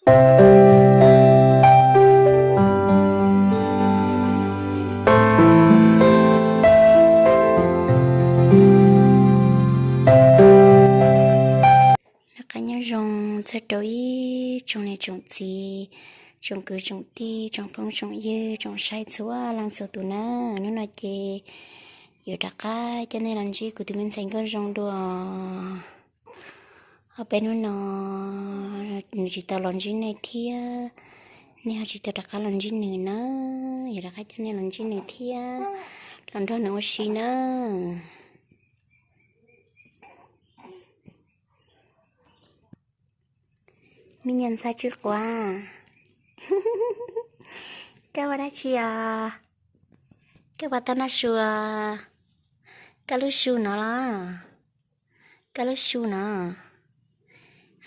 Noj qab nyob zoo txog rau ib tsoom niam tsoom txiv, tsoom kwv tsoom tij, tsoom phooj tsoom ywg, tsoom saib txhua leej txhua tus na. Hnub no ces yuav rov qab coj nej los ntsib kuv tus me ntxhais nkauj zoo dua. Ob peb hnub no nws tsis tau los ntsib nej thiab, nej ho tsis tau rov qab los ntsib nws na. Yuav rov qab coj nej los ntsib nws thiab los nrog nws ua si na. Me nyuam ntxhais tsw quav, koj ua dab tsi os? Koj puas tau noj su? Koj lub su no los? Koj lub su no?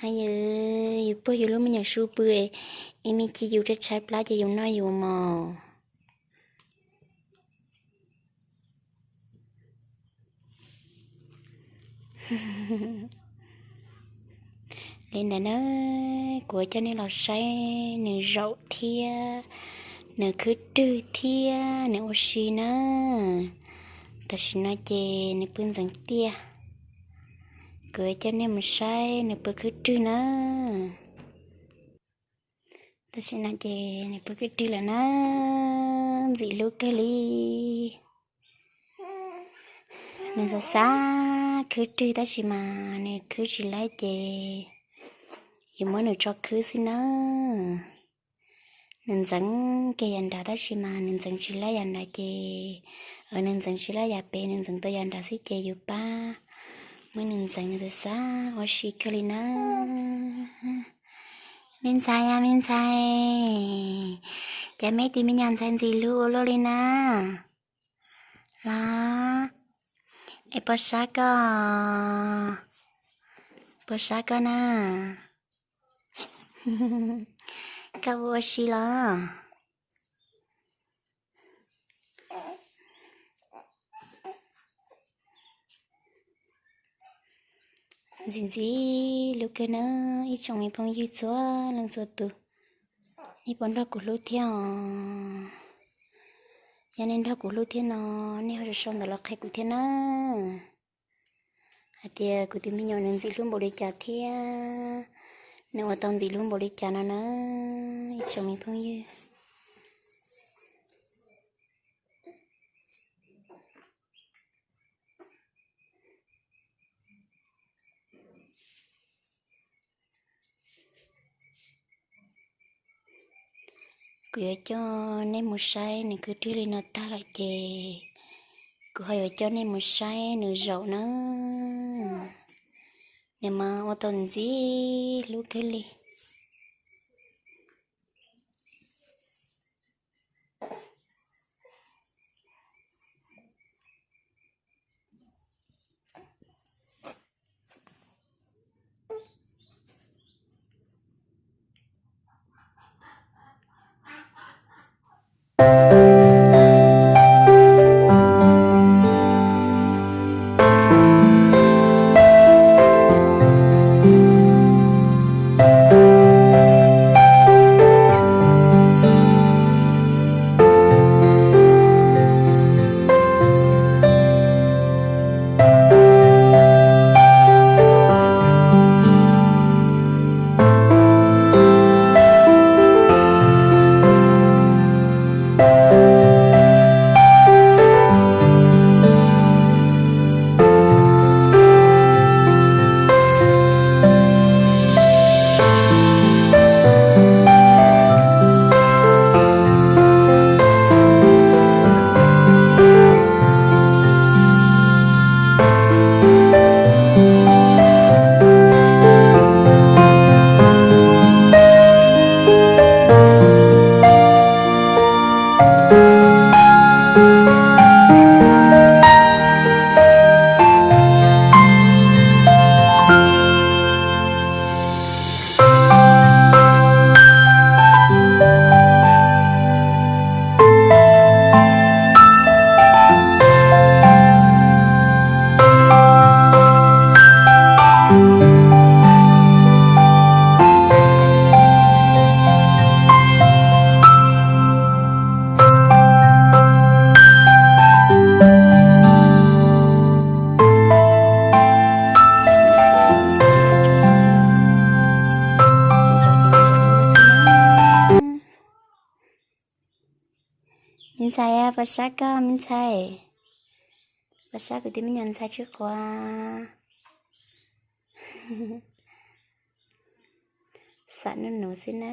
Yus puag yus lub me nyuam su pw, ib me ci yus tshaib plab ces yus noj yus mos. Li ntawd na, kuv coj nej los saib nws zaum thiab, nws khwb rwg thiab nws ua si na. Tam sim no ces nws pw ntxeev tiaj, kuv coj nej mus saib nws pw khwb rwg na. Tam sim no ces nws pw khwb rwg lawm na, ntxim hlub kawg li. Nws xav xav khwb rwg tab sis mas nws khwb tsis laib ces yuav muab nws tso khwb xwb na. Nws ntxeev kiag yav nrad tab sis mas nws ntxeev tsis laib yav nrad ces, nws ntxeev tsis laib yav pem, nws ntxeev tau yav nrad xwb ces yus pab muab nws ntxeev, nws xav xav ua si kawg li na. Me ntxhais a, me ntxhais, cas me ib tug me nyuam ntxhais ntxim hlub ua luaj li na. Los, es puas sab koj? Puas sab koj na? Koj ua ua si los? Ntxim ntxim hlub kawg na ib tsoom me phooj ywg txhua leej txhua tus, nej puas nrog kuv hlub thiab os? Yog nej nrog kuv hlub thiab no, nej ho sau ntawv los qhia kuv thiab na, hais tias kuv tus me nyuam nws ntxim hlub npaum li cas thiab nws ua tau ntxim hlub npaum li cas no na, ib tsoom me phooj ywg. Kuv yuav coj nej mus saib nws khwb rwg li no tag lawm ces kuv ho yuav coj nej mus saib nws zaum na. Nws mas ua tau ntxim hlub kawg li. Ntxhais, puas sab koj me ntxhais? Puas sab kuv tus me nyuam ntxhais tshwj quav? Xam nuj nus xwb na.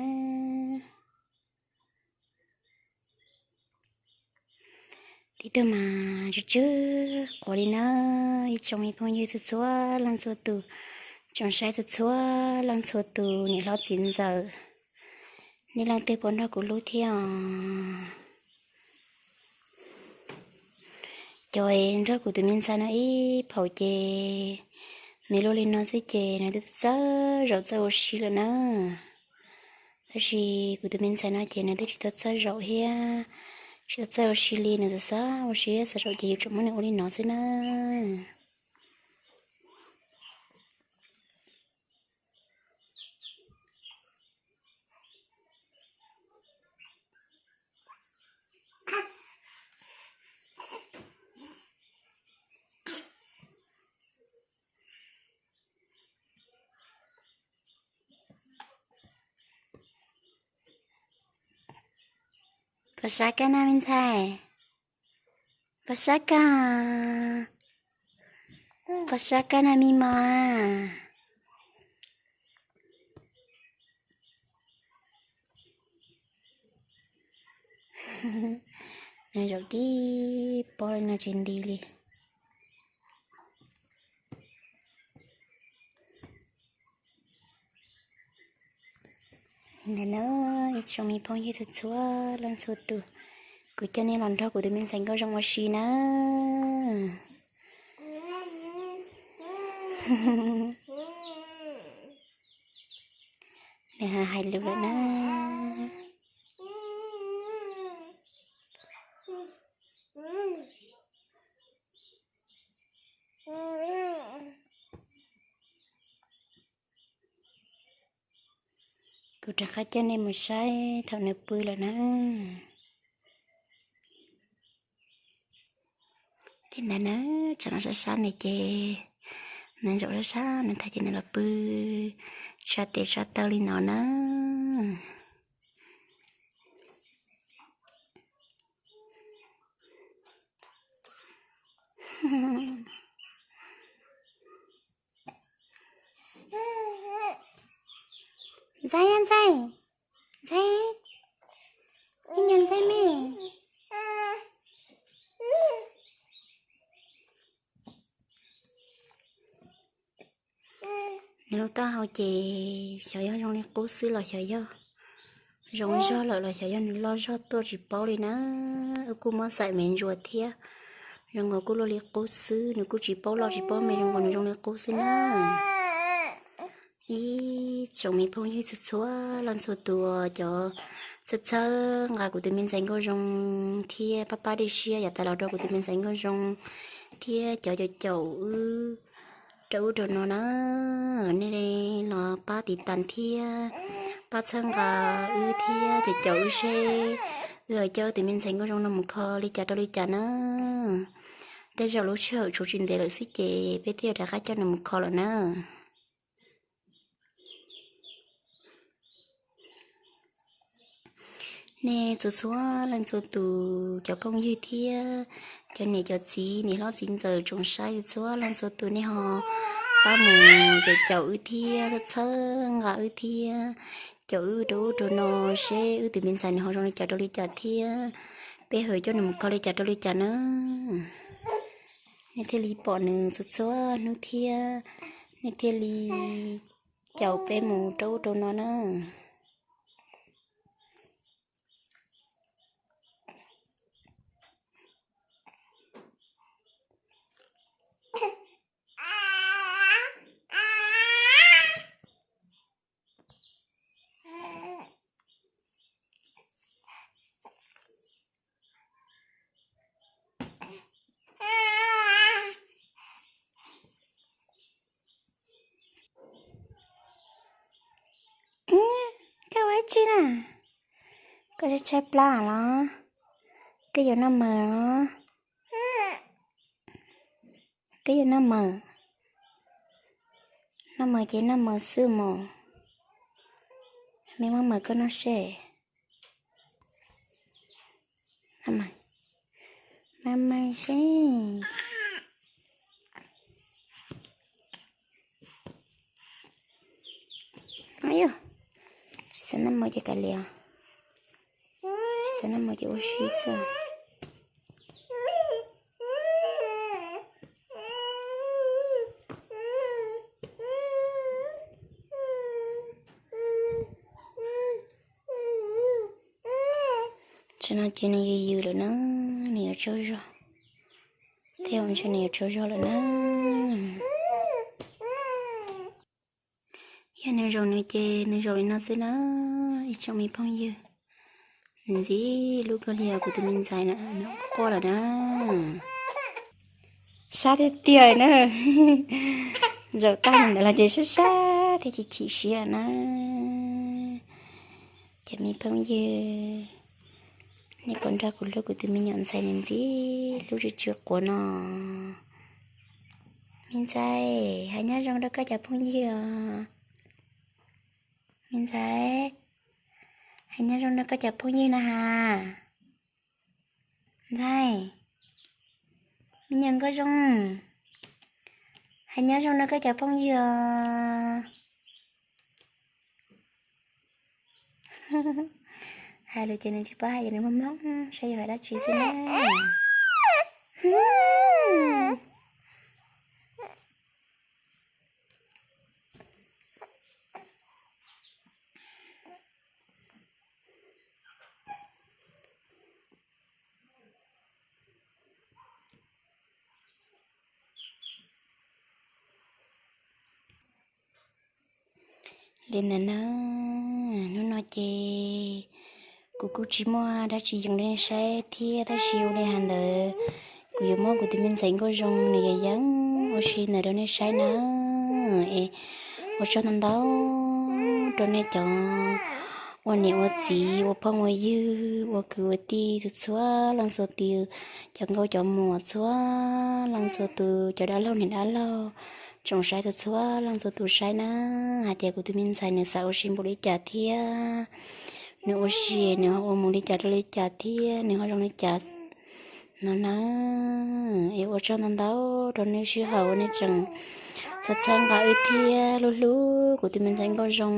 Tib tug mas tsw tsw quav li na. Ib tsoom me phooj ywg txhua txhua leej txhua tus, tsoom saib txhua txhua leej txhua tus, niam hlob txiv ntxawm, nej leej twg puas nrog kuv hlub thiab os? Cov nrog kuv tus me ntxhais no ib phaum ces nws luaj li no xwb ces nws twb txawj zaum txawj ua si lawm na. Tab sis kuv tus me ntxhais no ces nws twb tsis tau txawj zaum thiab, tsis tau txawj ua si li, nws xav xav ua si xav zaum ces yus tseem muab nws ua li no xwb na. Puas sab koj na me ntxhais? Puas sab koj? Puas sab koj na me mos? Nws zaum tib pob li no tsis nti li. Ntawm no ib tsoom me phooj ywg txhua txhua leej txhua tus, kuv coj nej los nrog kuv tus me ntxhais Nkauj Zoo ua si na. Nws hais lus lawm na. Kuv rov qab coj nej mus saib thaum nws pw lawm na. Li ntawd na, tsam no sab sab nws ces, nws zaum sab sab nws tag ces nws los pw tsa tes tsa taw li no na. Ntxhais, ntxhais, ntxhais, me nyuam ntxhais me. Nws lub taub hau ces xyov yog zoo li qub xwb los xyov yog zoo zog lawm los xyov yog nws loj zog tuaj tsis paub li na. Wb kuj muab xaim me ntsuas thiab, zoo nkaus kuj luaj li qub xwb, nws kuj tsis paub loj tsis paub me, zoo nkaus nws zoo li qub xwb na. Ib tsoom me phooj ywg txhua txhua leej txhua tus, cov txhawb txhawb nqa kuv tus me ntxhais Nkauj Zoo thiab pab pab dej siab yav tas los rau kuv tus me ntxhais Nkauj Zoo thiab cov caum caum wb rau ub rau no na, nej los pab tiv tas thiab pab txhawb nqa wb thiab caum caum wb seb wb yuav coj wb tus me ntxhais Nkauj Zoo no mus kho li cas rau li cas na. Tej zaum lub sij hawm tshuav tsis ntev lawm xwb ces peb thiaj yuav rov qab coj nws mus kho lawm na. Nej txhua txhua leej txhua tus, cov phooj ywg thiab cov niam cov txiv, niam hlob txiv ntxawm tsoom saib txhua txhua leej txhua tus, nej ho pab mus caum caum wb thiab txhawb nqa wb thiab caum wb rau ub rau no seb wb tus me ntxhais nws ho zoo li cas rau li cas thiab peb ho yuav coj nws mus kho li cas rau li cas na. Nej thiaj li pom nws txhua txhua hnub thiab nej thiaj li caum peb mus rau ub rau no na. Koj ua dab tsi na? Koj tshaib tshaib plab los? Koj yuav noj mov los? Koj yuav noj mov? Noj mov ces noj mov xwb mos. Me muab mov koj noj seb. Seb, tsis xav noj mov ces kav liam, tsis xav noj mov ces ua si xwb. Tam sim no ces nws yws yws lawm na, nws yuav tsaug zog. Tej zaum ntshe nws yuav tsaug zog lawm na. Yog nws zoo nws ces nws zoo li no xwb na, ib tsoom me phooj ywg. Nws ntxim hlub kawg li os kuv tus me ntxhais na, quaj lawm na. Sab tiag tiag na. Zaum tag li ntawd los ces sab sab thiab chim chim siab na. Cov me phooj ywg, nej puas nrog kuv hlub kuv tus me nyuam ntxhais nws ntxim hlub tsis tsw quav no? Me ntxhais, hais nyob zoo rau koj cov phooj ywg os. Me ntxhais, hais nyob zoo rau koj cov phooj ywg na has. Ntxhais, me nyuam nkauj zoo, hais nyob zoo rau koj cov phooj ywg os. Hais lus ces nws tsis paub hais ces nws mloog mloog saib yuav hais dab tsi xwb na. Li ntawd na, hnub no ces kuv kuj tsis muaj dab tsi yees rau nej saib thiab tab sis ua li hais ntawd, kuv yuav muab kuv tus me ntxhais nkauj zoo nws yog yeeb ua si ntawd rau nej saib na. Es ua tsaug ntau ntau rau nej cov ua niam ua txiv ua phooj ua ywg ua kwv ua tij txhua txhua leej txhua tus, cov nkauj cov muam txhua leej txhua tus, cov dab laug niam dab laug, tsoom saib txhua txhua leej txhua tus saib na, hais tias kuv tus me ntxhais nws xav ua si npaum li cas thiab nws ua si nws ho ua mus li cas rau li cas thiab nws ho zoo li cas no na. Es ua tsaug ntau ntau rau nej sij hawm uas nej tseem txhawb txhawb nqa wb thiab hlub hlub kuv tus me ntxhais nkauj zoo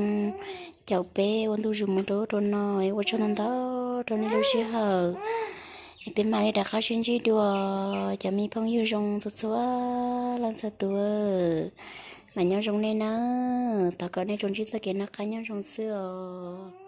caum peb ua ntu zus mus rau ub rau no. Es ua tsaug ntau ntau rau nej lub sij hawm. Es peb mam li rov qab sib ntsib dua cov me phooj ywg zoo txhua txhua leej txhua tus. Mas nyob zoo nej na, thov kom nej tsuas ntsib txoj kev noj qab nyob zoo xwb os.